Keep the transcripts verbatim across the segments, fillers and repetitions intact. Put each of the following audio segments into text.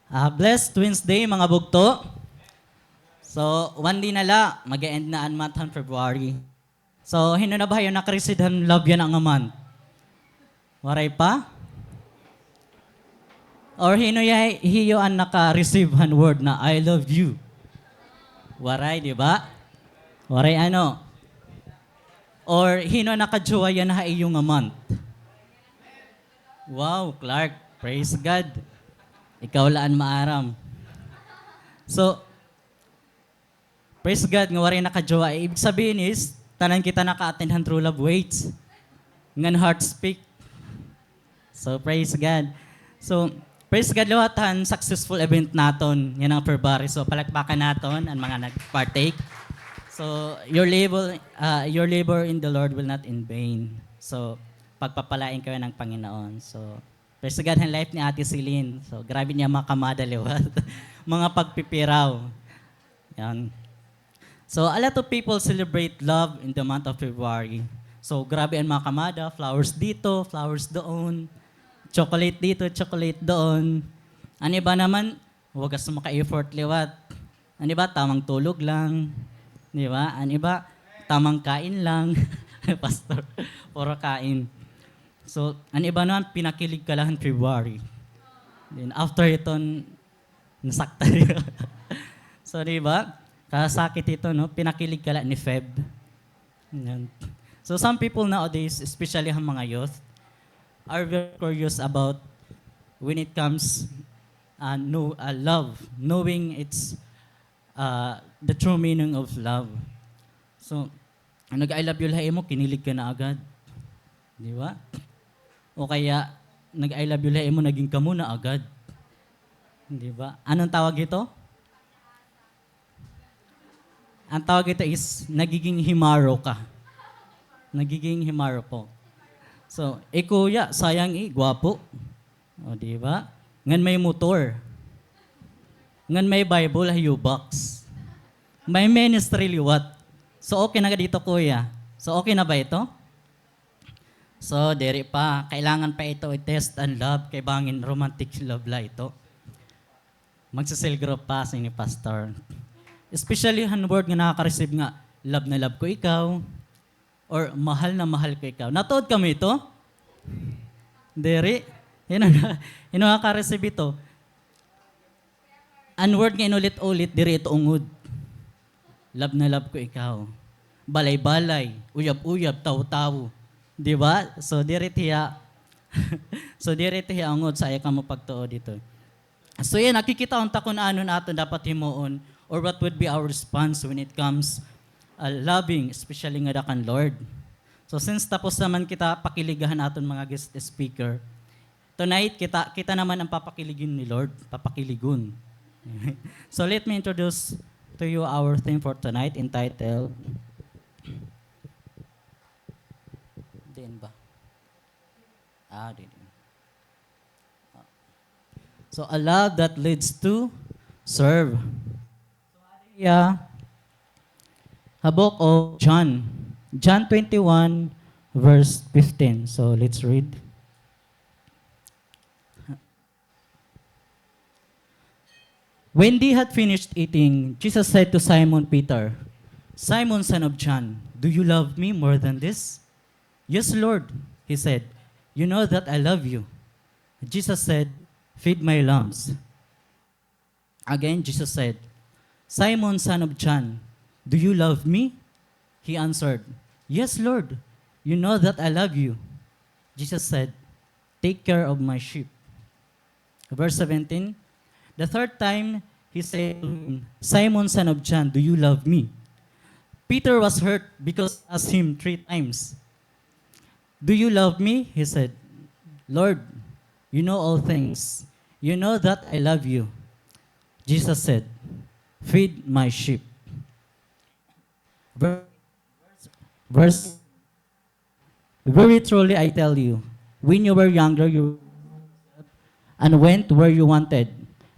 Ah, blessed Wednesday, mga bugto. So, one day na la, mag-e-end na an month han February. So, hin-o na ba ha iyo naka-receive han love yana nga month? Waray pa? Or hin-o ya-, ha iyo an naka-receive han word na, "I love you"? Waray, di ba? Waray ano? Or hin-o an nakajowa yana ha iyo nga month? Wow, Clark. Praise God. Ikaw la an maaram. So, praise God nga waray nakajowa. Ibig sabihin is, tanan kita naka-attend han True Love Waits. Ngan Heart Speak. So, praise God. So, praise God liwat han successful event naton yana nga February. So, palakpakan naton an mga nag-partake. So, your labor, ah, your labor in the Lord will not in vain. So, pagpapalain kayo ng Panginoon. So, praise God han life ni Ate Celine. So, grabe niya mga kamada liwat. Mga pagpipiraw. Yan. So, a lot of people celebrate love in the month of February. So, grabe an mga kamada, flowers dito, flowers doon, chocolate dito, chocolate doon. An iba naman, wagas maka-effort liwat. An iba, tamang tulog lang. Di ba? An iba, tamang kain lang. Pastor, puro kain. So, an iba naman, pinakilig ka la han February. Then, after iton, nasaktan. So, di ba? Kasakit ito, no? Pinakilig ka la ni Feb. Yan. So, some people nowadays, especially han mga youth, are very curious about when it comes, uh, no, uh, love, knowing its, uh, the true meaning of love. So, nag-I love you la ha imo, kinilig ka na agad. Di ba? O kaya, nag-I love you la ha imo, naging kamo na agad. Di ba? Anong tawag ito? Ang tawag ito is, nagiging himaro ka. Nagiging himaro po. So, eh, kuya, sayang eh, gwapo. O, di ba? Ngan may motor. Ngan may Bible ha U-Box. May ministry liwat. So, okay na ka dito, kuya? So, okay na ba ito? So, diri pa. Kailangan pa ito i-test an love kay bangin romantic love la ito. Magse-cell group pa, sini pastor. Especially han word nga nakaka-receive nga, "Love na love ko ikaw," or "Mahal na mahal ko ikaw." Natuod kamo ito? Diri. Hin-o, hin-o naka-receive ito? An word nga inulit-ulit, diri ito ungod. Love na love ko ikaw. Balay-balay, uyab-uyab, tawo-tawo. Di ba? So, diri tiya, so, diri tiya ungod sa iya kamo pagtuo dito. So, yan, nakikita unta kun ano an aton dapat himuon or what would be our response when it comes, uh, loving, especially ngada kan Lord. So, since tapos naman kita pakiligahan aton mga guest speaker, tonight, kita, kita naman ang papakiligon ni Lord. Papakiligon. So, let me introduce to you our theme for tonight entitled, diin ba? Ah, di, di. So, a love that leads to serve. Yeah. Ha book of John. John twenty-one, verse fifteen. So, let's read. When they had finished eating, Jesus said to Simon Peter, "Simon, son of John, do you love me more than this?" "Yes, Lord," he said. "You know that I love you." Jesus said, "Feed my lambs." Again, Jesus said, "Simon, son of John, do you love me?" He answered, "Yes, Lord, you know that I love you." Jesus said, "Take care of my sheep." Verse seventeen, the third time he said to him, "Simon, son of John, do you love me?" Peter was hurt because he asked him three times. "Do you love me?" he said. "Lord, you know all things. You know that I love you." Jesus said, "Feed my sheep." Ver-, verse, "Very truly I tell you, when you were younger, you and went where you wanted.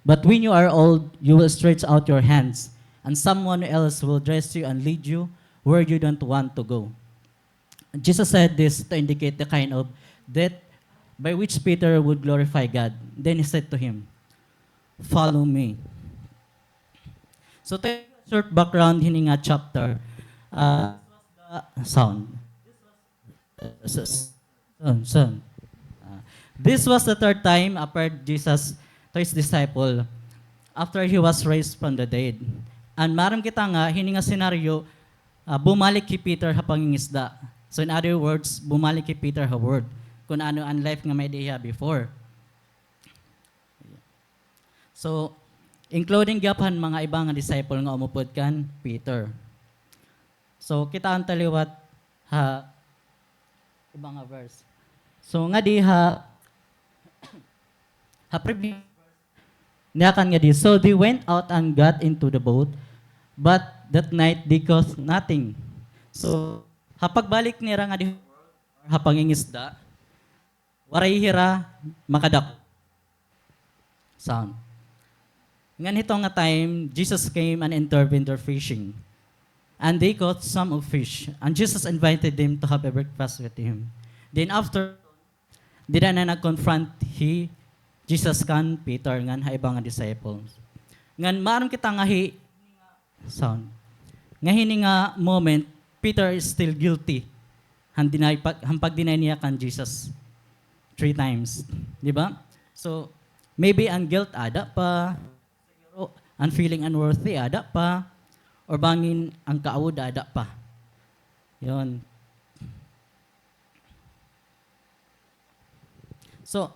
But when you are old, you will stretch out your hands, and someone else will dress you and lead you where you don't want to go." Jesus said this to indicate the kind of death by which Peter would glorify God. Then he said to him, "Follow me." So, to short background hini nga chapter. Ah, sound. S-, s-, sound, sound. Ah, this was the third time appeared Jesus to his disciple after he was raised from the dead. And maaram kita nga, hini nga senaryo, ah, bumalik hi Peter ha pangingisda. So, in other words, bumalik hi Peter ha world, kun ano an life nga may-ada hiya before. So, including gihap han mga iba nga disciple nga umupod kan Peter. So, kitaon ta liwat ha iba nga verse. So, ngadi ha, ha previous verse, niyakan ngadi, "So they went out and got into the boat, but that night they caught nothing." So, ha pagbalik nira ngadi ha pangingisda, waray hira makadako. Sound. Ngan hito nga time, Jesus came and intervened their fishing. And they caught some of fish. And Jesus invited them to have a breakfast with him. Then after, dida na nag-confront hi Jesus kan Peter ngan ha iba nga disciples. Ngan maaram kita nga hi Sound. Nga hini nga moment, Peter is still guilty han deny, pag-, han pag-deny niya kan Jesus three times. Di ba? So, maybe an guilt ada pa, siguro an feeling unworthy ada pa, or bangin an kaawod ada pa. Yun. So,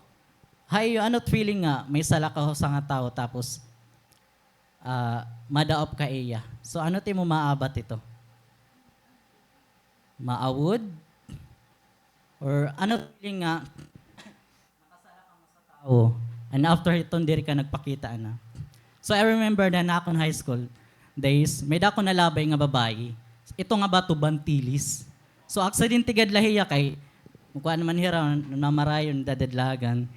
ha iyo, ano it feeling nga may sala ka ha usa nga tawo tapos, ah, madaop ka ha iya? So, ano it imo maabat hito? Maawod? Or ano it feeling nga nakasala ka ha usa nga tawo, and after hiton diri ka nagpakita ana? So, I remember na, na akon high school days, may-ada akon nalabay nga babayi. Ito nga bato, bantilis. So, aksidente gad la hiya kay, kuan man hira, namarayon, dadadlagan.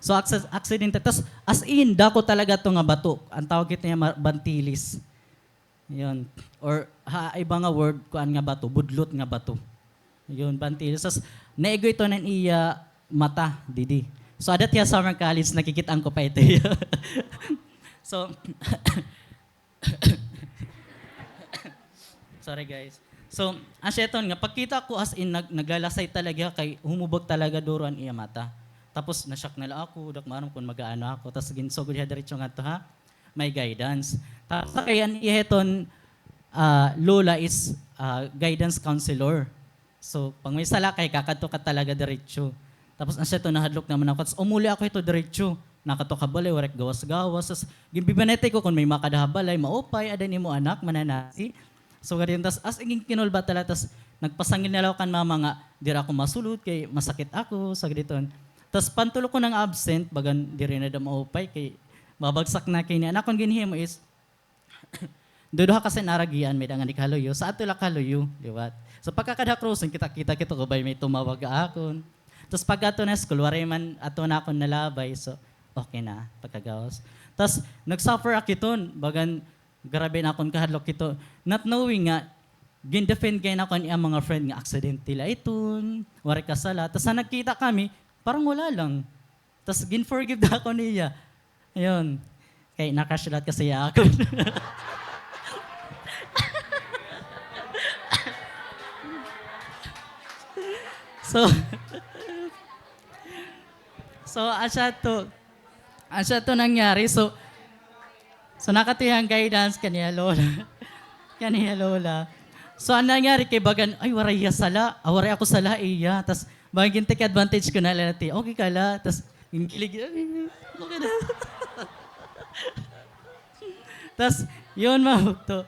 So, aksa-, aksidente. Tas, as in, dako talaga ito nga bato. An tawag kita niya, ma-, bantilis. Yun. Or, ha iba nga word, kuan nga bato, budlot nga bato. Yun, bantilis. Tas, naigo ito han iya mata, didi. So, adat hiya summer college, nakikit-an ko pa ito. So, Sorry, guys. So, asya iton nga, pagkita ko, as in, nag-, naglalasay talaga kay humubog talaga duro an iya mata. Tapos, na-shock na la ako, dak maaram kon mag-aano ako. Tas ginsugod hiya diretso ngadto ha may guidance. Tapos, kay an iya hiton, ah, lola is, ah, guidance counselor. So, pag may sala ka, kakadto ka talaga diretso. Tapos, asya iton, nahadlok naman ako. Tapos, umuli ako hito diretso. Nakadto ako ha balay, waray ak gawas-gawas. Tapos, ginbibanaytay ko kon may makada ha balay, maupay, ada an imo anak, mananasi. So, gadi, tas, as in, kinulba talaga, tas nagpasangil na la ako kan mama nga, diri ako masulod, kay masakit ako, sa gadi iton. Tas, pantulok ko nga absent, bagan, diri na daw maupay, kay mabagsak na kini. An akon ginhimo is, duduha kasi an aragian, may-ada nga nagkaluyo. So, adto la kaluyo, liwat. So, pagkakada ha crossing, kita-kita kita ko, bangin may tumawag ha akon. Tas pag-adto na school, waray man, adto na akon nalabay. So, okay na, pagkagawas. Tas, nag-suffer ako hiton, bagan, grabe an akon kahadlok hito. Not knowing nga, gin-defend gad nako an iya mga friend nga aksidente la iton, waray kasala. Tas, ha nagkita kami, parang wala lang. Tas gin-forgive na ako niya. Ayun. Kay na-crush liwat kasi ha akon. So, so, asya ito, asya ito nangyari. So, So, nakadto hiya han guidance kan iya lola. Kan iya lola. So, an nangyari kay bagan, ay, waray hiya sala. Ah, waray ako sala ha iya. Tas, bagan gin-take advantage ko na la, ti, okay ka la. Tas, ginkilig, ay, okay na. Tas, yun, mga bugto.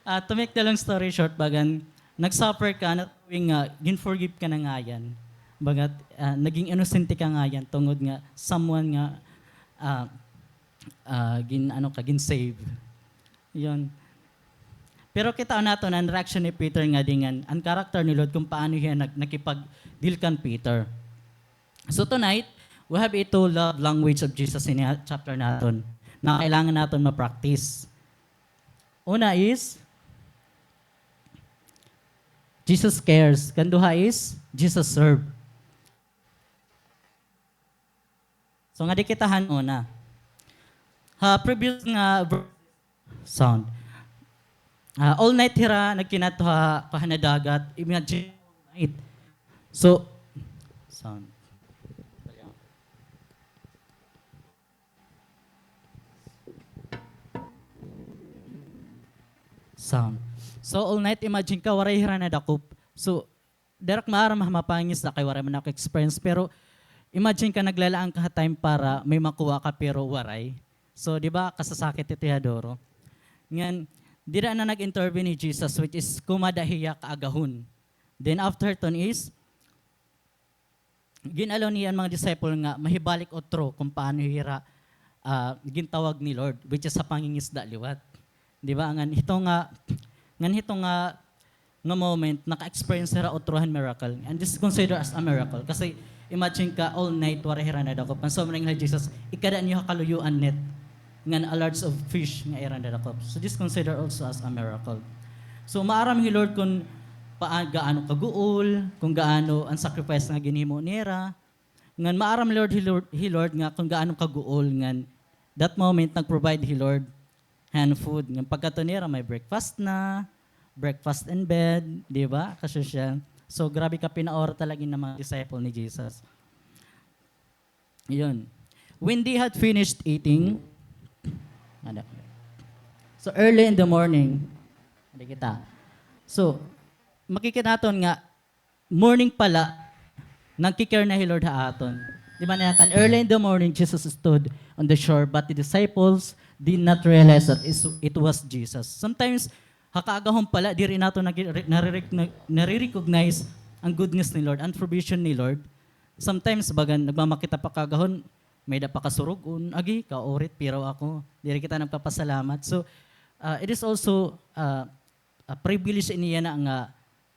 Ah, to make the long story short, bagan, nag-suffer ka, not knowing nga, gin-forgive ka na ngay-an. Bagat, ah, naging inosente ka ngay-an, tungod nga, someone nga, ah, ah, gin-, ano ka, gin-save. Yun. Pero kitaon naton an reaction ni Peter ngadi ngan an character ni Lord kung paano hiya nag-, nakipag-deal kan Peter. So tonight, we have ito love language of Jesus ini ha chapter naton na kailangan naton ma-practice. Una is, Jesus cares. Kan duha is, Jesus serve. So, ngadi kita han una. Ha previous nga ver-, sound. Ah, all night hira nagkinadto ha, ha dagat. Imagine, all night. So, sound. Sound. So, all night, imagine ka, waray hira nadakop. So, diri ak maaram ha mga pangingisda kay waray man ako experience, pero imagine ka, naglalaan ka ha time para may makuha ka, pero waray. So, di ba, kasasakit ito ha duro. Ngan, dida na nag-intervene hi Jesus, which is kumada hiya kaagahon. Then, after ton is, gin-allow niya an mga disciple nga mahibalik utro kon paano hira, ah, gintawag ni Lord, which is sa pangingisda liwat. Di ba? Ngan hito nga, ngan hito nga, nga moment, naka-experience hira utro han miracle. And this is considered as a miracle. Kasi imagine ka, all night, waray hira nadakop. Ngan so, mangin hi Jesus, ikada niyo ha kaluyuan net. Ngan a large of fish nga ira nadakop. So this consider also as a miracle. So maaram hi Lord kon paa-, gaano kaguol, kon gaano an sacrifice nga ginhimo nira. Ngan maaram Lord hi Lord, hi Lord nga kon gaano kaguol ngan that moment nag-provide hi Lord han food. Ngan pagkadto nira may breakfast na, breakfast in bed, di ba? Kasosyal. So grabe ka pinaora talaga ng mga disciple ni Jesus. Yun. When they had finished eating, ano? So, early in the morning, hindi kita. So, makikita naton nga, morning pala, nagki-care na hi Lord ha aton. Di ba, nayakan, early in the morning, Jesus stood on the shore, but the disciples did not realize that is-, it was Jesus. Sometimes, ha kaagahon pala, diri naton nagi-, nare-, nare-, nare-recognize ang goodness ni Lord, ang provision ni Lord. Sometimes, bagan nagmamakita pa kaagahon, may-ada pa kasurug-on, agi, kaurit, piraw ako. Diri kita nagpapasalamat. So, ah, it is also, ah, a privilege ini yana nga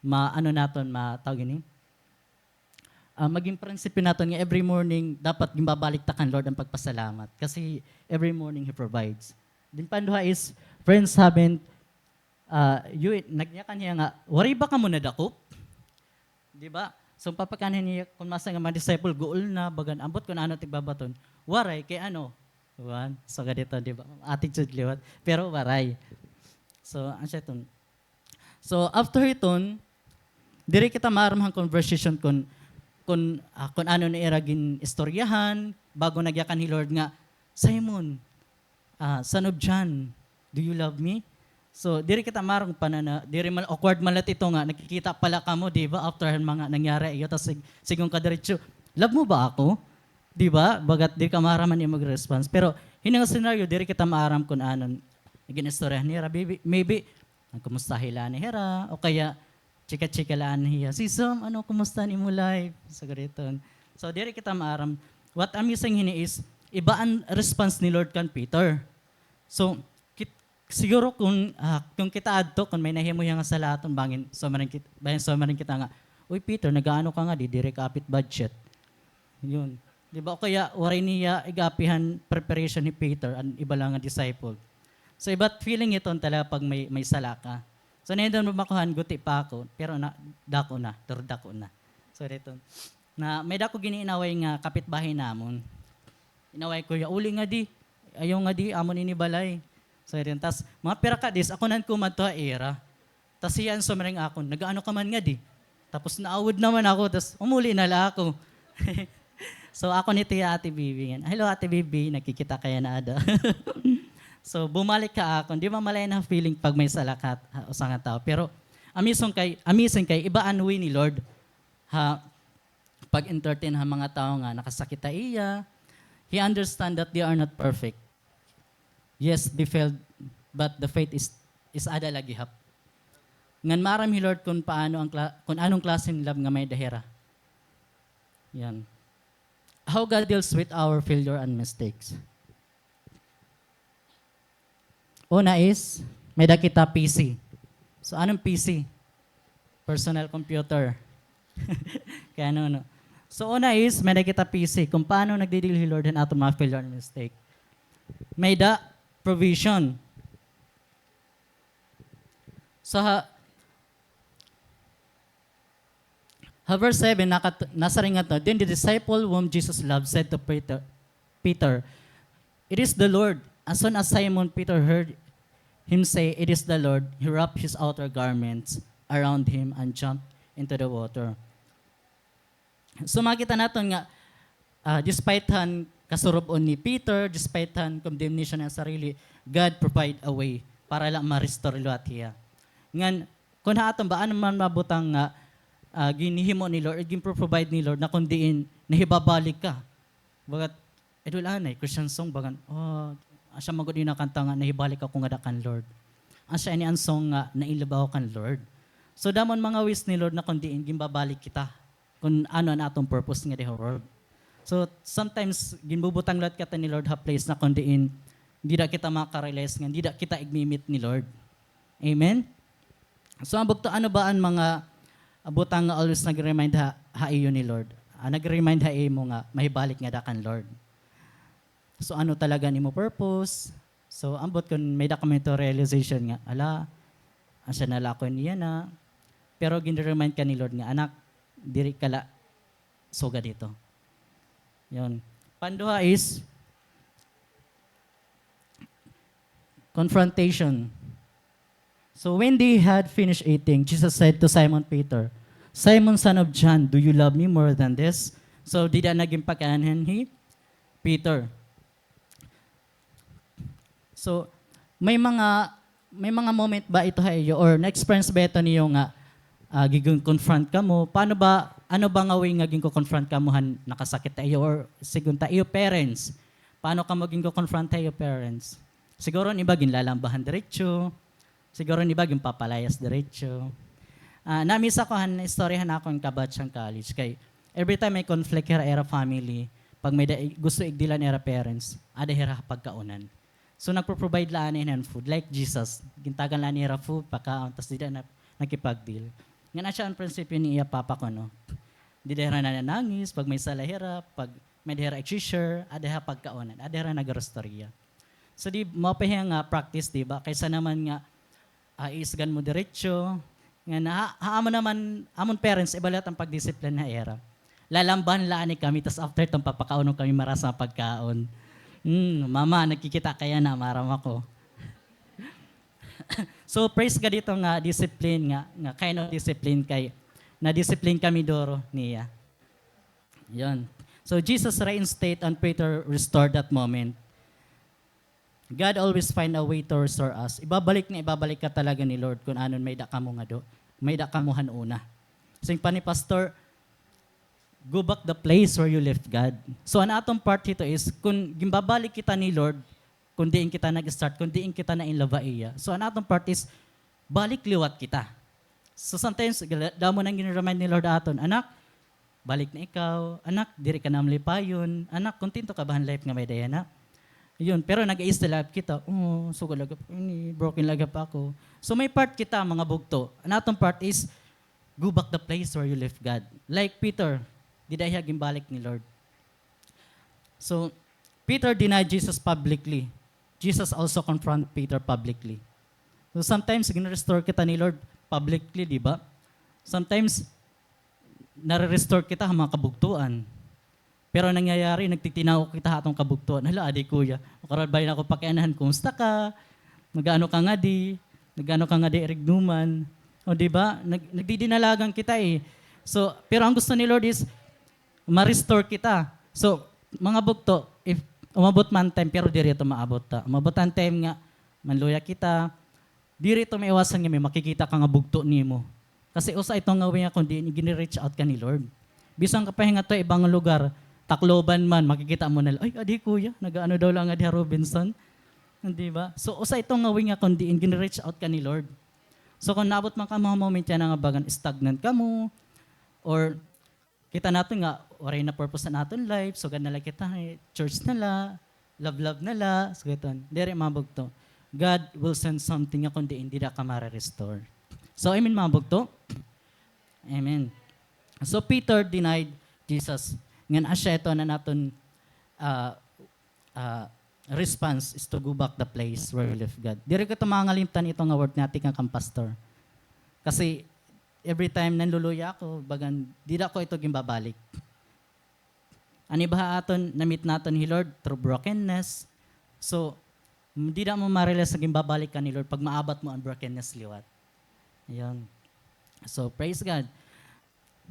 ma-, ano naton, ma-, tawag ini? Ah, maging prinsipe naton nga every morning, dapat ginbabalik ta kan Lord ang pagpasalamat. Kasi every morning He provides. Then panduha is, friends haven't, ah, you, nagyakan hiya nga, waray ba kamo nadakop? Di ba? So, papakanhi niya, kon masa nga mga disciple, guol na, bagan ambot kon ano tigbabaton. Waray, kay ano? One, so, ganito, di ba? Attitude liwat. Pero waray. So, ano siya iton? So, after iton, diri kita maaram han conversation kon, kon, ah, kon ano na ira gin-istoryahan, bago nagyakan hi Lord nga, Simon, ah, son of John, do you love me? So, diri kita maaram panana, diri man, awkward man la ito nga, nagkikita pala kamo, di ba? After han mga nangyari, iyo, tas sig-, sigon ka diretso, "Love mo ba ako?" Di ba? Bagat diri ka maaram han imo response. Pero, hini nga scenario, diri kita maaram kon ano, gin-istoryahan nira, maybe, maybe, nagkumustahi la ni hira, o kaya, chika-chika la an hiya, "Sisom, ano, kumusta an imo life?" So, gaditon. So, diri kita maaram. What I'm saying hini is, iba an response ni Lord kan Peter. So, kit-, siguro kon, ah, kon kita adto, kon may nahimo hiya nga sala ha aton, bangin, so, maring kit-, bangin, so, maring kita nga, "Uy, Peter, nagaano ka ngadi, diri ka apit budget." Yun. Di ba? O kaya, waray niya ig-api han preparation ni Peter, an iba la nga disciple. So, iba it feeling iton talaga pag may, may sala ka. So, nindot makuha an guti pa ako, pero na, dako na, pero dako na. So, dito. Na, may-ada ako gin-iinaway nga kapitbahay namon. Inaway ko, "Ya, uli ngadi, ayaw ngadi, amon ini balay." So, dito. Tas, mga pira ka days, ako nan kumadto ha ira. Tas hiya an sumaring akon, "Nagaano ka man ngadi?" Tapos naawod naman ako, tas umuli na la ako. So, ako ni Tia Ate Bibi ngan. Hello, Ate Bibi, nagkikita kaya na ada. So, bumalik ha akon. Di ba malain-an ha feeling pag may sala ka ha usa nga tawo? Pero, amazing kay, amazing kay, iba an way ni Lord ha pag-entertain ha mga tawo nga nakasakit ha iya. He understand that they are not perfect. Yes, they failed, but the faith is, is ada la gihap. Ngan maaram hi Lord kon paano ang kla-, kon anong klase ng love nga may-ada hira. Yan. How God deals with our failure and mistakes. Una is, may-ada kita P C. So, anong P C? Personal computer. Kaya ano, ano. So, una is, may-ada kita P C. Kung paano nagdi-deal hi Lord han aton mga failure and mistake. May-ada provision. So, ha, ha verse seven, nakat-, nasiring ngadto, "Then the disciple whom Jesus loved said to Peter, Peter, 'It is the Lord.'" As soon as Simon Peter heard him say, "It is the Lord," he wrapped his outer garments around him and jumped into the water. So, makita naton nga, ah, despite han kasurub-on ni Peter, despite han condemnation han sarili, God provide a way para la ma-restore liwat hiya. Ngan, kun ha aton ba, ano man mabutang nga, ah, ginhihimo ni Lord, ginpro-provide ni Lord na kun diin nahibabalik ka. Bagat, idol anay, Christian song, bagan, oh, asya man gud ini nga kanta nga, "Nahibalik ako ngada kan Lord." Asya ini an song nga, "Na-in love ako kan Lord." So, damo an mga ways ni Lord na kun diin, ginbabalik kita. Kun ano an aton purpose ngadi ha world. So, sometimes, ginbubutang liwat kita ni Lord ha place na kun diin, dida kita makarealize nga, dida kita igmi-meet ni Lord. Amen? So, an bugto, ano ba an mga butang nga always nag-remind ha, ha iyo ni Lord? Ah, nag-remind ha imo nga mahibalik ngada kan Lord. So, ano talaga an imo purpose? So, ambot kun may-ada kamo hito realization nga, "Ala, asya na la ako niyan na." Pero gin-remind ka ni Lord nga, "Anak, diri ka la sugad hito." Yun. Panduha is confrontation. So when they had finished eating, Jesus said to Simon Peter, "Simon, son of John, do you love me more than this?" So dida na ginpakianhan hi Peter. So, may mga, may mga moment ba ito ha iyo or na-experience ba ito niyo nga, ah, gigon-confront kamo? Paano ba, ano ba nga way nga ginko-confront kamo han nakasakit ha iyo or sigon ta iyo parents? Paano kamo ginko-confront ha iyo parents? Siguro an iba ginlalambahan diretso. Siguro an iba ginpapalayas diretso. Ah, na-miss ako han istorya han akon kabatch han college kay every time may conflict hira ira family, pag may da-, gusto igdila an ira parents, ada hira ha pagkaonan. So, nagpo-provide la anay hin food, like Jesus. Gintagan la anay hira food, pakaon, tas dida na nakipag-deal. Ngan asya an prinsipyo ni iya papa kuno. Dida hira nananangis, pag may sala hira, pag may-ada hira ig-share, ada hira pagkaonan, ada hira nagaristorya. So, di, mao pa hiya nga practice, di ba? Kaysa naman nga, ah, iisgan mo diretso. Nga na, ha, ha, amo naman, amon parents, iba liwat an pagdisiplina ha ira. Lalambahan la anay kami, tas after ton papakaunon kami marasa nga pagkaon. Hmm, mama, nagkikita ka yana, maaram ako. So, praise God hito nga discipline nga, nga kind of discipline kay na-discipline kami duro niya. Yun. So, Jesus reinstate and Peter restored that moment. God always find a way to restore us. Ibabalik na ibabalik ka talaga ni Lord kun anon may-ada kamo ngado, may-ada kamo han una. Siring pa ni Pastor, "Go back the place where you left God." So, an aton part hito is, kun ginbabalik kita ni Lord, kun diin kita nag-start, kun diin kita na-in love ha iya. So, an aton part is, balik liwat kita. So, sometimes, gala-, damo na gin-remind ni Lord aton, "Anak, balik na ikaw. Anak, diri ka na malipayon. Anak, kontento ka ba han life nga may-ada yana?" Yun, pero nag-i-still up kita. "Oh, sugad la gihap ini, broken la gihap ako." So, may part kita, mga bugto. An aton part is, go back the place where you left God. Like Peter, dida hiya ginbalik ni Lord. So, Peter denied Jesus publicly. Jesus also confront Peter publicly. So, sometimes, gin-restore kita ni Lord publicly, di ba? Sometimes, nare-restore kita ha mga kabugtoan. Pero nangyayari, nagtitinaw kita ha aton kabugtoan. "Hala, adi kuya, makarabay na ako pakianahan, kumusta ka? Nag-ano ka ngadi? Nag-ano ka ngadi, Rignuman?" O, di ba? Nag-, nagdidinalagan kita eh. So, pero an gusto ni Lord is, ma-restore kita. So, mga bugto, if umabot man time, pero diri ito maabot ta. Umabot an time nga, manluya kita, diri ito maiwasan nga may makikita ka nga bugto nimo. Kasi usa ito nga way nga kon diin gini-reach out ka ni Lord. Bisan ka pa hingato ibang lugar, Tacloban man, makikita mo na la, "Ay, adi kuya, nag-aano daw la ngadi ha Robinson." Di ba? So, usa ito nga way nga kon diin gini-reach out ka ni Lord. So, kon naabot man kamo ha moment yana nga bagan stagnant kamo, or kita naton nga waray na purpose an aton life, sugad na la kita, eh, church na la, love-love na la, sugad iton. Diri, mga bugto. God will send something nga kon diin dida ka mare-restore. So, amen, mga bugto? Amen. So, Peter denied Jesus. Ngan asya ito na naton, ah, ah, response is to go back the place where we left God. Diri ko ito mangalimtan ito nga word nga tikang kan pastor. Kasi every time nanluluya ako, bagan, dida ko ito ginbabalik. An iba ha aton, na-meet naton hi Lord through brokenness. So, Dida mo ma-realize nga ginbabalik ka ni Lord pag maabat mo an brokenness liwat. Ayun. So, praise God.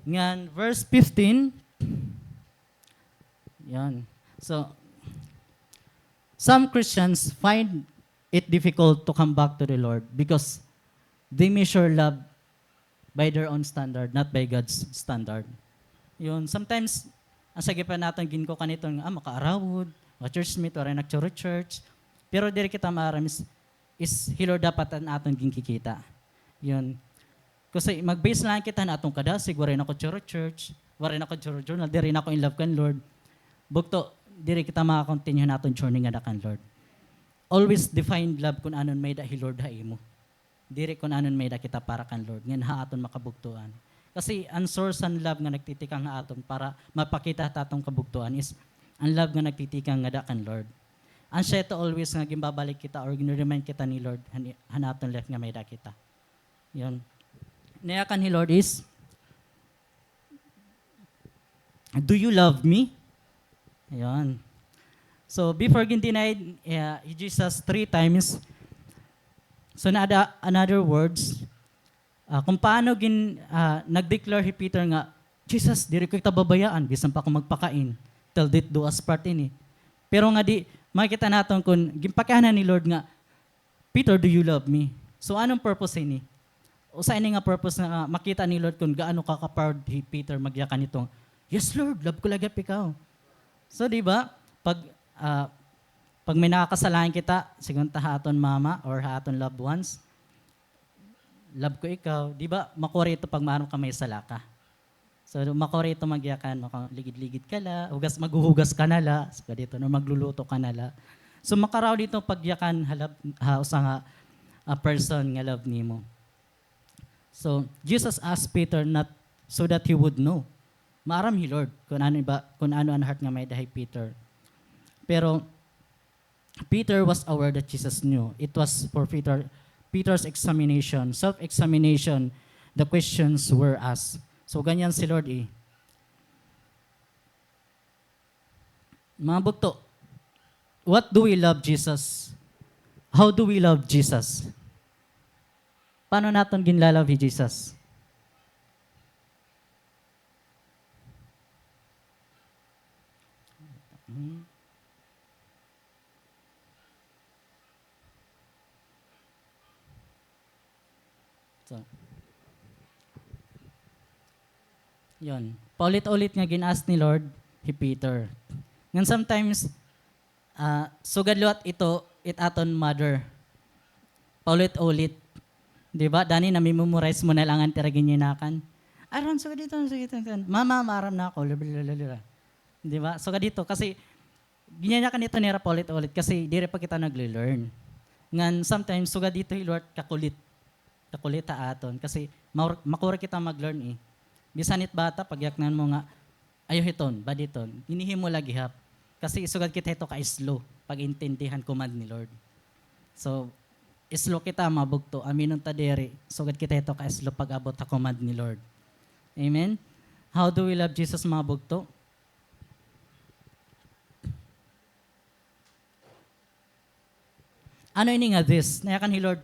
Ngan, verse fifteen. Yan. So, some Christians find it difficult to come back to the Lord because they measure love by their own standard, not by God's standard. Yun, sometimes, an sagi pa naton ginkukuan iton nga, ah, makaarawod, maka-church mate, waray nagchurch-church. Pero diri kita maaram is, is hi Lord dapat an aton ginkikita. Yun. Kasi mag-base lang kita han aton kadasig, waray nako church-church, waray nako church journal, diri na ako in love kan Lord. Bugto, diri kita maka-continue han aton journey ngada kan Lord. Always define love kun ano an may-ada hi Lord ha imo. Diri kun ano an may-ada kita para kan Lord, ngan ha aton makabugtoan. Kasi an source han love nga nagtitikang ha aton para mapakita ha aton kabugtoan is an love nga nagtitikang ngada kan Lord. An siya ito always nga ginbabalik kita or gin-remind kita ni Lord han, han aton life nga may-ada kita. Yun. Nayakan hi Lord is, "Do you love me?" Ayun. So, before gin-deny, eh, hi Jesus three times, so, naada, another words, ah, kung paano gin-, ah, nag-declare hi Peter nga, "Jesus, diri ko kita babayaan, bisan pa ako magpakain, till death do us part ini." Pero ngadi, makita naton kun ginpakiana ni Lord nga, "Peter, do you love me?" So, anong purpose ini? Usa ini nga purpose nga makita ni Lord kun gaano ka ka-proud hi Peter magyakan hito nga, "Yes, Lord, love ko la gihap ikaw." So, di ba? Pag, ah, pag may nakakasalanan kita, sigon ta ha aton mama or ha aton loved ones, "Love ko ikaw." Di ba? Makuri ito pag maaram ka may sala ka. So, makuri ito magyakan, makaligid-ligid ka la, hugas, maghuhugas ka na la, sugad hito, no, magluluto ka na la. So, makaraw dito pagyakan ha love, ha usa nga, ah, person nga love nimo. So, Jesus asked Peter not so that he would know. Maaram hi Lord kun ano ba, kun ano an heart nga may-ada hi Peter. Pero, Peter was aware that Jesus knew. It was for Peter, Peter's examination, self-examination, the questions were asked. So, ganyan si Lord eh. Mga bugto, what do we love Jesus? How do we love Jesus? Paano naton ginla-love hi Jesus? Hmm. So, yun. Paulit-ulit nga gin-ask ni Lord hi Peter. Ngan sometimes, ah, sugad liwat ito, it aton mother. Paulit-ulit. Di ba? Dani, nami-memorize mo na la an ira ginyinakan. Aram, sugad ito, sugad ito, sugad ito. Mama, maaram na ako. Lalalala. Di ba? Sugad ito. Kasi, ginyanyakan ito nira paulit-ulit kasi diri pa kita nagle-learn. Ngan sometimes, sugad dito hi Lord kakulit. Kakulit ha aton. Kasi maur-, makuri kita mag-learn eh. Bisan it bata, pagyaknan mo nga, ayaw hiton, bad hiton. Ginhihimo la gihap. Kasi sugad kita hito ka-slow pag-intindi han command ni Lord. So, slow kita, mga bugto. Aminon ta diri, sugad kita hito ka-slow pag-abot ha command ni Lord. Amen? How do we love Jesus, mga bugto? Ano ini nga this? Nayakan hi Lord,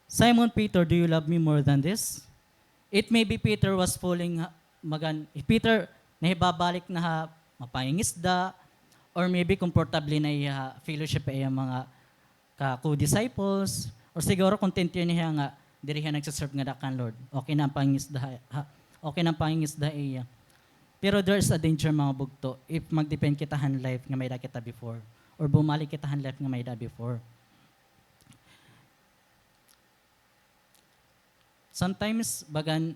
"Simon Peter, do you love me more than this?" It may be Peter was falling, ha, magan-, Peter nahibabalik na ha mapangingisda, or maybe komportable na hiya ha fellowship ha iya mga ka-co-disciples, or siguro kontento na hiya nga diri hiya nagse-serve ngada kan Lord. Okay na an pangingisda ha, ha, okay na an pangingisda ha iya. Pero there is a danger, mga bugto, if mag-depend kita han life nga may-ada kita before, or bumalik kita han life nga may-ada before. Sometimes, bagan,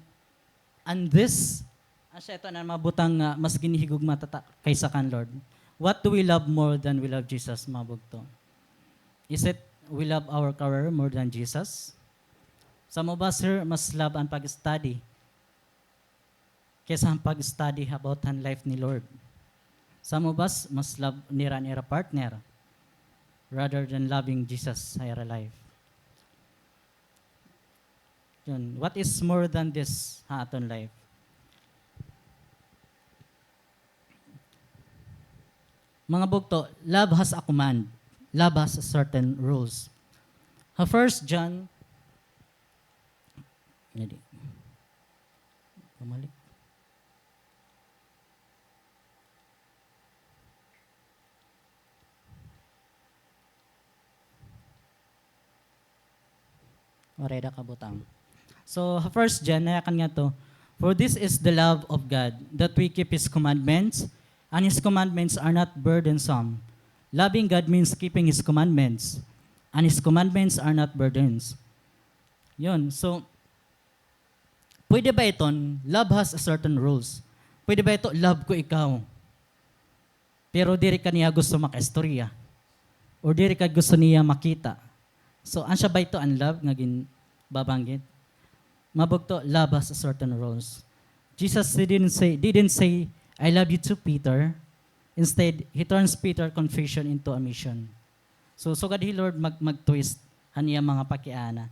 an this, asya ito an mga butang nga mas ginhihigugma ta kaysa kan Lord. What do we love more than we love Jesus, mga bugto? Is it we love our career more than Jesus? Some of us here mas love an pag-study kaysa an pag-study about han life ni Lord. Some of us mas love nira an ira partner rather than loving Jesus ha ira life. Yun, what is more than this ha aton life? Mga bugto, love has a command. love has a certain rules. Ha First John, hindi. Bumalik. Waray da kabutang. So, ha First John, nayakan ngadto, "For this is the love of God, that we keep His commandments, and His commandments are not burdensome." Loving God means keeping His commandments, and His commandments are not burdens. Yun. So, pwede ba iton, love has a certain rules? Pwede ba ito, love ko ikaw? Pero diri ka niya gusto makaistorya. Or diri ka gusto niya makita. So, asya ba ito an love nga ginbabanggit? Mabugto, love has a certain rules. Jesus, he didn't say, didn't say, "I love you too, Peter." Instead, he turns Peter confusion into a mission. So, sugad hi Lord mag-, mag-twist han iya mga pakiana.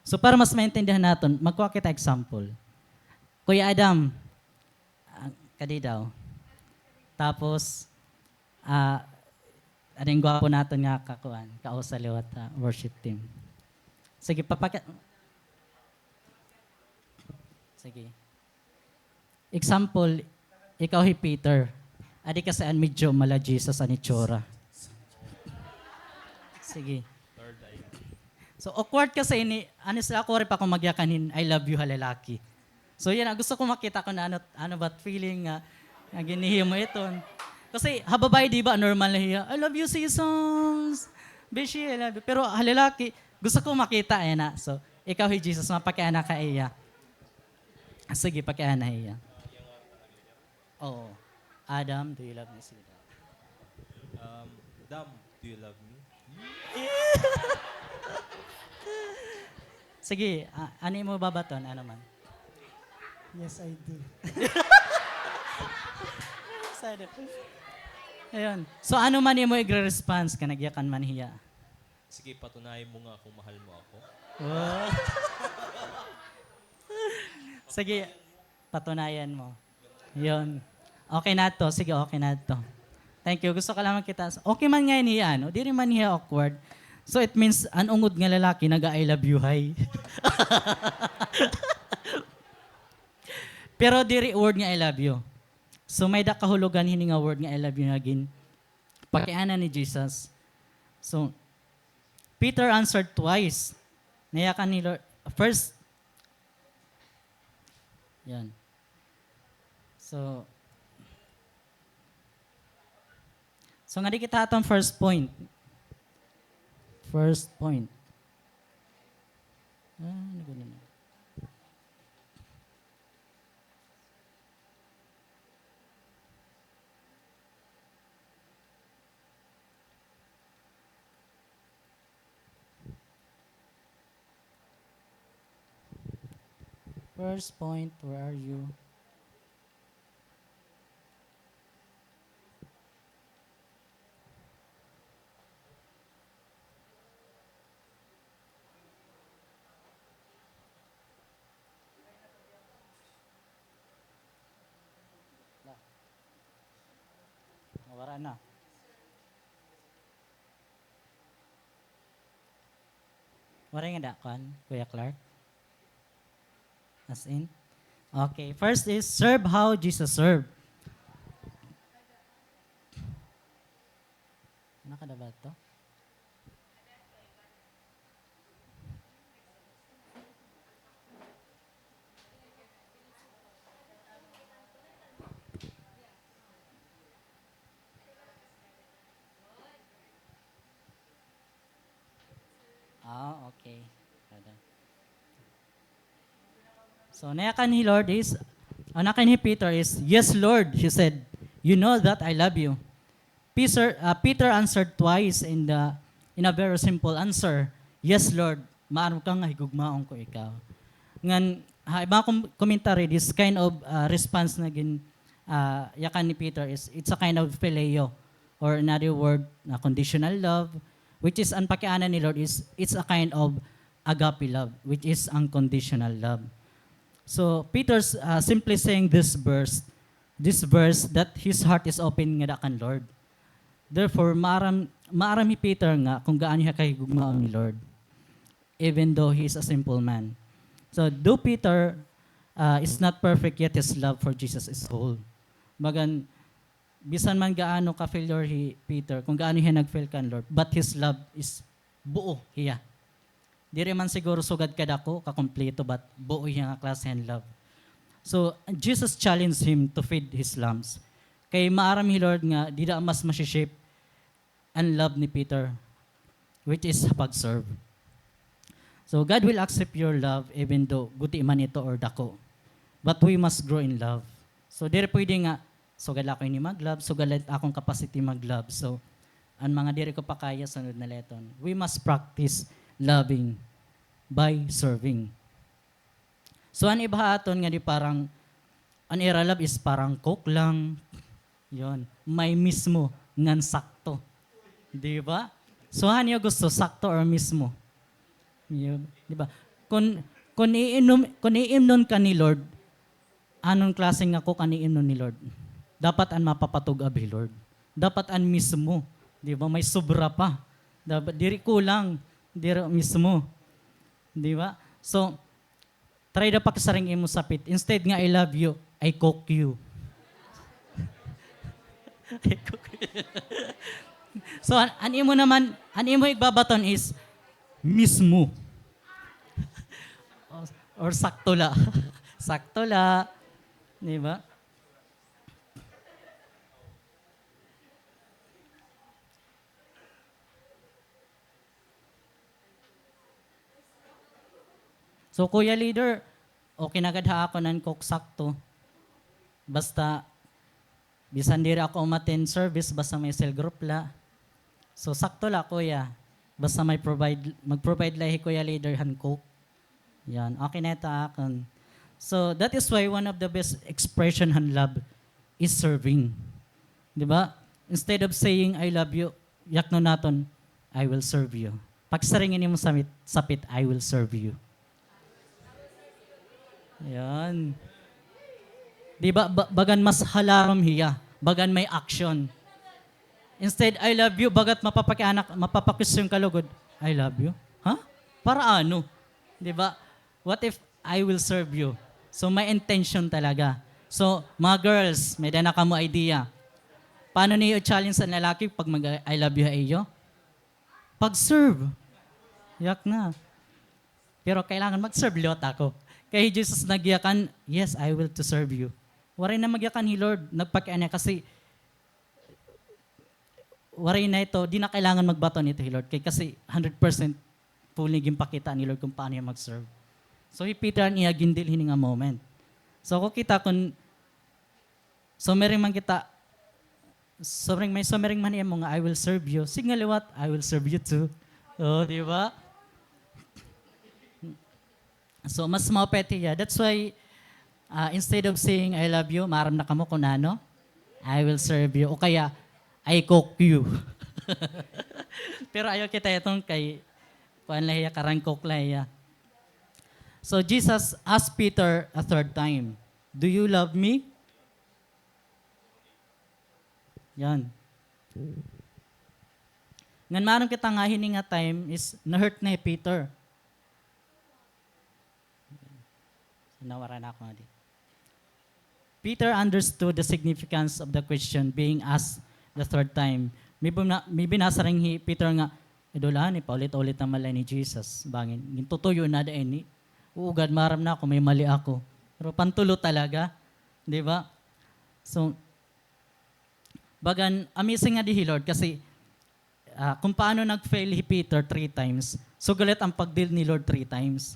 So, para mas maintindihan naton, magkuha kita example. Kuya Adam, ah, kadi daw. Tapos, ah, ano yung gwapo naton nga kakuan, kausa liwat, ah, worship team. Sige, papaka-, sige. Example, ikaw hi Peter. Adi ka sa an medyo mala Jesus an itsura. Sige. So, awkward kasi ini, honestly, ako, waray pa ako magyakan hin "I love you" ha lalaki. So, yan, ah, gusto ko makita kung ano, ano ba feeling nga, nga ginhihimo iton. Kasi, ha babaye, di ba, normal na hiya, "I love you, Sisons. Beshi, I love you." Pero, ha lalaki, gusto ko makita, yan na. So, ikaw hi Jesus, mapakiana ka iya. Sige, pakiana iya. Oo. Adam, do you love me? Sige daw. Um, Dam, do you love me? Sige, a-, ano imo babaton? Ano man? Yes, I do. Excited. Ayun. So, ano man imo igre-response ka, nagyakan man hiya? Sige, patunayan mo nga kung mahal mo ako. Wow. Sige, patunayan mo. Yun. Okay na to. Sige, okay na to. Thank you. Gusto ko lang makita. Okay man nga ini, ano? Diri man hiya awkward. So, it means, an ungod nga lalaki, naga-I love you, hay. Pero diri word nga "I love you." So, may-ada kahulogan hini nga word nga "I love you" nga gin-, pakiana ni Jesus. So, Peter answered twice. Nayakan ni Lord, first, yan. So, so, ngadi kita ha aton first point. First point. Ah, ano ba na? First point, where are you? Nawara na. Waray ngada kuan, Kuya Clark? As in? Okay, first is serve how Jesus served. Nakada ba to? Ah, okay. So, nayakan hi Lord is, ah, nayakan hi Peter is, "Yes, Lord," he said. "You know that I love you." Peter, ah, Peter answered twice in the, in a very simple answer, "Yes, Lord, maaram ka nga higugmaon ko ikaw." Ngan, ha, iba kom-, commentary, this kind of, ah, response na gin-, ah, yakan ni Peter is, it's a kind of phileo, or in other word, na conditional love, which is, an pakiana ni Lord is, it's a kind of agape love, which is unconditional love. So, Peter's, ah, simply saying this verse, this verse that his heart is open ngada kan Lord. Therefore, maaram, maaram hi Peter nga kung gaano hiya kahigugmaon ni Lord, even though he is a simple man. So, though Peter, uh, is not perfect, yet his love for Jesus is whole. Bagan, bisan man gaano ka-failure hi Peter, kung gaano hiya nag-fail kan Lord, but his love is buo hiya. Diri man siguro sugad kadako, kakumpleto, but buo hiya nga klase han love. So, Jesus challenged him to feed his lambs. Kay maaram hi Lord nga dida mas masi-shape an love ni Peter, which is pag-serve. So, God will accept your love even though guti man ito or dako. But we must grow in love. So, diri pwede nga, sugad la ako ini mag-love, sugad la it akon capacity mag-love. So, an mga diri ko pa kaya, sunod na la iton. We must practice loving by serving. So, an iba ha aton nga di parang, an ira love is parang Coke lang. Yon, may mismo ngan sakto. Di ba? So, han iyo gusto, sakto or mismo? Yon, di ba? Kun, kun iinom, kun iimnon ka ni Lord, anon klase nga Coke an iimnon ni Lord? Dapat an mapapatug-ab hi Lord. Dapat an mismo. Di ba? May sobra pa. Dapat, diri kulang. Diri mismo. Di ba? So, try daw pakisiring imo sapit. Instead nga "I love you," "I cook you." I cook you. So, an, an imo naman, an imo igbabaton is mismo. Or, or sakto la. Sakto la. Di ba? So, Kuya Leader, okay na gad ha akon an Coke sakto. Basta, bisan diri ako umattend service, basta may cell group la. So, sakto la, Kuya. Basta may provide, mag-provide la hi Kuya Leader han Coke. Yan, okay na ito akon. So, that is why one of the best expression han love is serving. Di ba? Instead of saying, "I love you," yaknon naton, "I will serve you." Pagsiring ini mo samit, sapit, "I will serve you." Yan. Di ba, ba-, bagan mas halarom hiya, bagan may action. Instead, "I love you," bagat mapapakianak, mapapakwestiyon ka lugod, "I love you? Ha? Para ano?" Di ba? What if "I will serve you"? So, may intention talaga. So, mga girls, may-ada na kamo idea. Paano niyo i-challenge an lalaki pag mag-, "I love you" ha iyo? Pag-serve. Yak na. Pero kailangan mag-serve liwat ako. Kay hi Jesus nagyakan, "Yes, I will to serve you." Waray na magyakan hi Lord, nagpakiana kasi waray na ito, di na kailangan magbaton ito hi Lord. Kay kasi hundred percent fully ginpakita ni Lord kung paano hiya mag-serve. So, hi Peter an iya gindil hini nga moment. So, ako kita kun sumiring man kita, sumiring, may sumiring man imo nga, "I will serve you." Sige nga liwat, "I will serve you too." Oh, di ba? So, mas maupay hiya. That's why, ah, instead of saying, "I love you," maaram na kamo kun ano? "I will serve you." O kaya, "I cook you." Pero ayaw kita iton kay, kuan la hiya, karangkok la hiya. So, Jesus asked Peter a third time, "Do you love me?" Yan. Ngan maaram kita nga hini nga time is na-hurt na hi Peter. Nawara na ako nga di. Peter understood the significance of the question being asked the third time. May bina-, may binasa rin hi Peter nga, "Idol, ani, paulit-ulit na man la ini ni Jesus. Bangin, gintutuyo na da ini. Uugad, maaram na ako, may mali ako." Pero pantulo talaga, di ba? So, bagan, amazing nga di hi Lord kasi, ah, kung paano nag-fail hi Peter three times, sugad la it an pag-deal ni Lord three times.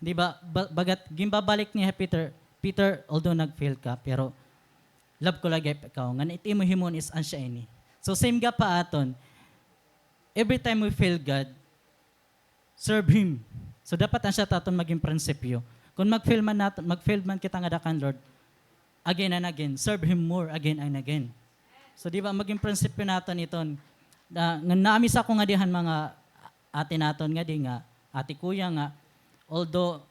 Di ba? Ba-, bagat ginbabalik niya hi Peter, "Peter, although nag-fail ka, pero love ko la gihap ikaw. Ngan it imo himuon is asya ini." So, same gihap ha aton. Every time we fail God, serve Him. So, dapat asya it aton magin prinsipyo. Kun mag-fail man naton, mag-fail man kita ngada kan Lord, again and again, serve Him more again and again. So, di ba, magin prinsipyo naton iton, na, nga naami sa ako ngadi han mga ate naton ngadi nga, ate, kuya nga, although,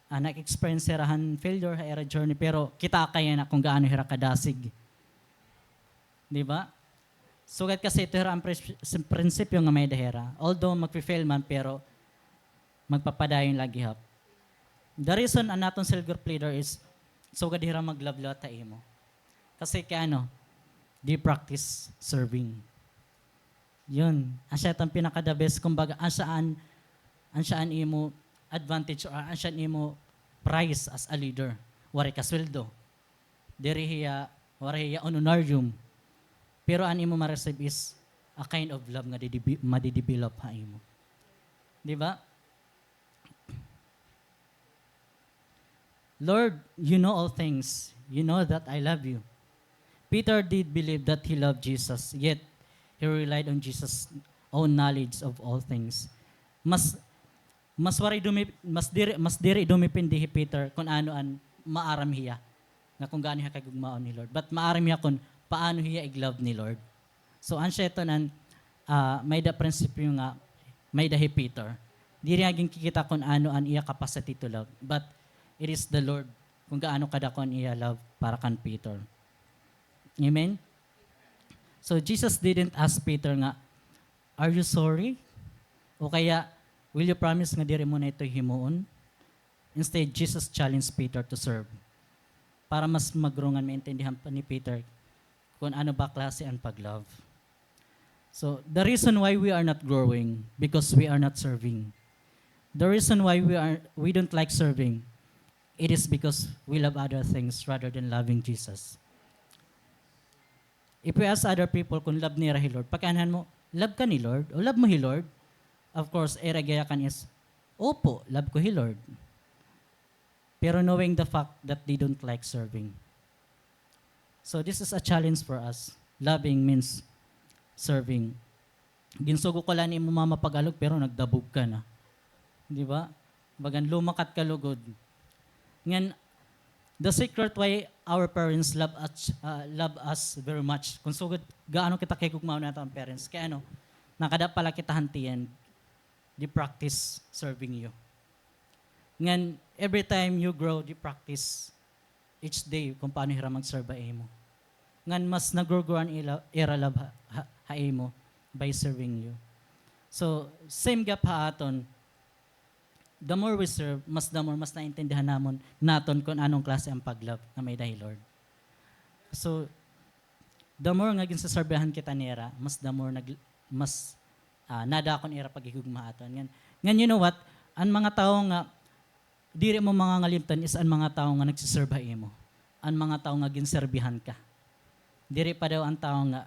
ah, nag-experience hira han failure ha ira journey, pero kitaa ka yana kun gaano hira kadasig. Di ba? Sugad kasi ito hira an pres-, prinsipyo nga may-ada hira. Although magfi-fail man, pero magpapadayon la gihap. The reason an aton cell group leader is sugad hira mag-love liwat ha imo. Kasi kay ano, they practice serving. Yun. Asya it an pinaka the best. Kumbaga, asya an, asya an imo advantage or asya an imo prize as a leader. Waray ka sweldo. Diri hiya, waray hiya honorarium. Pero an imo ma-receive is a kind of love nga didibi-, madidevelop ha imo. Di ba? "Lord, you know all things. You know that I love you." Peter did believe that he loved Jesus, yet he relied on Jesus' own knowledge of all things. Mas, mas waray dumi-, mas diri, mas diri dumipindi hi Peter kun ano an maaram hiya, nga kun gaano hiya kahigugmaon ni Lord. But maaram hiya kun paano hiya ig-love ni Lord. So, an siya ito nan, ah, may-ada prinsipyo nga may-ada hi Peter. Diri niya ginkikita kun ano an iya capacity to love, but it is the Lord kun gaano kadako an iya love para kan Peter. Amen? So, Jesus didn't ask Peter nga, "Are you sorry?" O kaya, "Will you promise nga diri mo na ito himuon?" Instead, Jesus challenged Peter to serve. Para mas ma-grow ngan maintindihan pa ni Peter kun ano ba klase an pag-love. So, the reason why we are not growing, because we are not serving. The reason why we are, we don't like serving, it is because we love other things rather than loving Jesus. If we ask other people kun love nira hi Lord, pakianhan mo, "Love ka ni Lord? O love mo hi Lord?" Of course, ira giyakan is, "Opo, love ko hi Lord." Pero knowing the fact that they don't like serving. So this is a challenge for us. Loving means serving. Ginsugo ka la ni imo mama pag-alog, pero nagdabog ka na. Di ba? Bagan lumakat ka lugod. Ngan, the secret why our parents love us, ah, love us very much. Kun sugad, gaano kita kahigugmaon naton parents. Kay ano, nakada pa la kita han tiyan, they practice serving you. Ngan, every time you grow, they practice each day kun paano hira mag-serve ha imo. Ngan mas nagro-grow an ila, ira love ha, ha, ha imo by serving you. So, same gihap ha aton, the more we serve, mas the more mas naintindihan namon, naton kun anong klase an pag-love nga may-ada hi Lord. So, the more nga ginseserbihan kita nira, mas the more nag-, mas, ah, nadako an ira paghigugma ha aton. Ngan, ngan you know what? An mga tawo nga diri mo mangangalimtan is an mga tawo nga nagsiserve ha imo. An mga tawo nga ginserbihan ka. Diri pa daw an tawo nga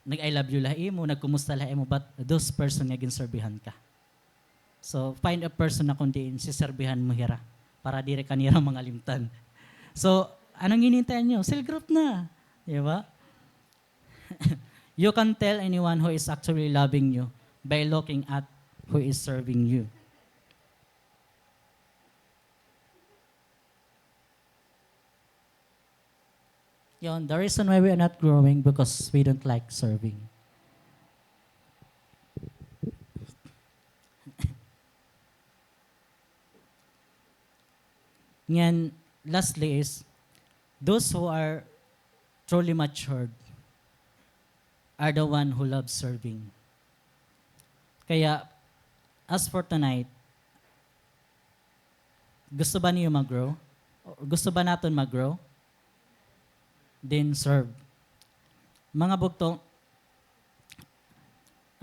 nag-I love you la ha imo, nagkumusta la ha imo, but those person nga ginserbihan ka. So, find a person na kun diin siserbihan mo hira para diri ka nira mangalimtan. So, anong hinihintay niyo? Cell group na. Di ba? You can tell anyone who is actually loving you by looking at who is serving you. Yun, the reason why we are not growing because we don't like serving. Ngan, lastly is, those who are truly matured are the one who love serving. Kaya, as for tonight, gusto ba niyo mag-grow? Gusto ba naton mag-grow? Then serve. Mga bugto,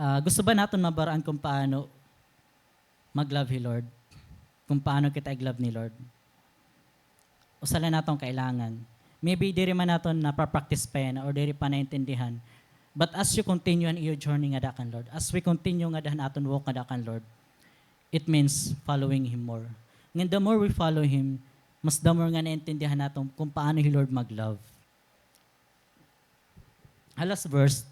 ah, gusto ba naton mabaraan kung paano mag-love hi Lord? Kung paano kita ig-love ni Lord? Usa la naton kailangan. Maybe diri man naton napa-practice pa yana or diri pa naintindihan. But as you continue an iyo journey ngada kan Lord, as we continue ngada han aton walk ngada kan Lord, it means following Him more. Ngan the more we follow Him, mas the more nga naintindihan naton kung paano hi Lord mag-love. Ha last verse,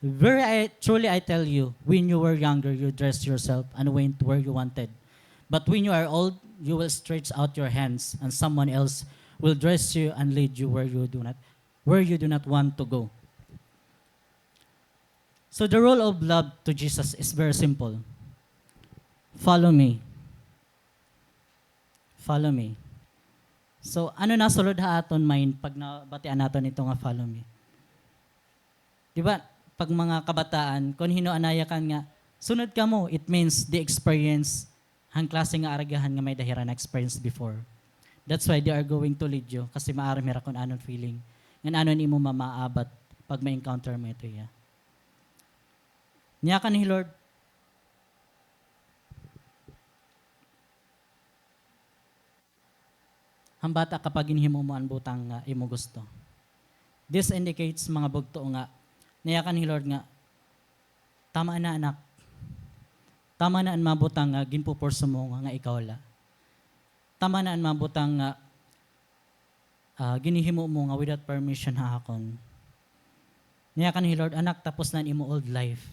"Very I, truly I tell you, when you were younger, you dressed yourself and went where you wanted. But when you are old, you will stretch out your hands, and someone else will dress you and lead you where you do not, where you do not want to go." So the role of love to Jesus is very simple. Follow me. Follow me. So, ano nasulod ha aton mind pag nabatian naton ito nga follow me? Di ba, pag mga kabataan, kon hin-o an nayakan nga, "Sunod kamo," it means the experience, han klase nga aragahan nga may-ada hira na-experience before. That's why they are going to lead you, kasi maaram hira kon ano an feeling, ngan ano an imo mamaabat pag ma-encounter mo ito hiya. Niyakan hi Lord han bata kapag ginhimo mo an butang nga imo gusto. This indicates, mga bugto, nga nayakan hi Lord nga, "Tama na, anak. Tama na an mga butang nga ginpupurso mo nga, nga ikaw la. Tama na an mga butang nga, ah, ginhihimo mo nga without permission ha akon." Niyakan hi Lord, "Anak, tapos na an imo old life.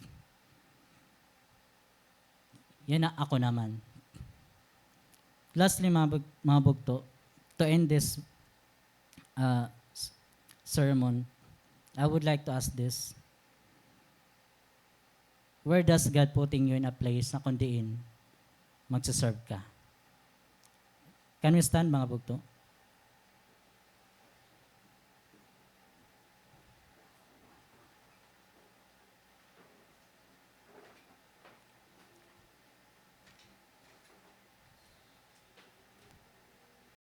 Yana, ako naman." Lastly, mga bug-, mga bugto, to end this, uh, s-, sermon, I would like to ask this. Where does God putting you in a place na kon diin magse-serve ka? Can we stand, mga bugto?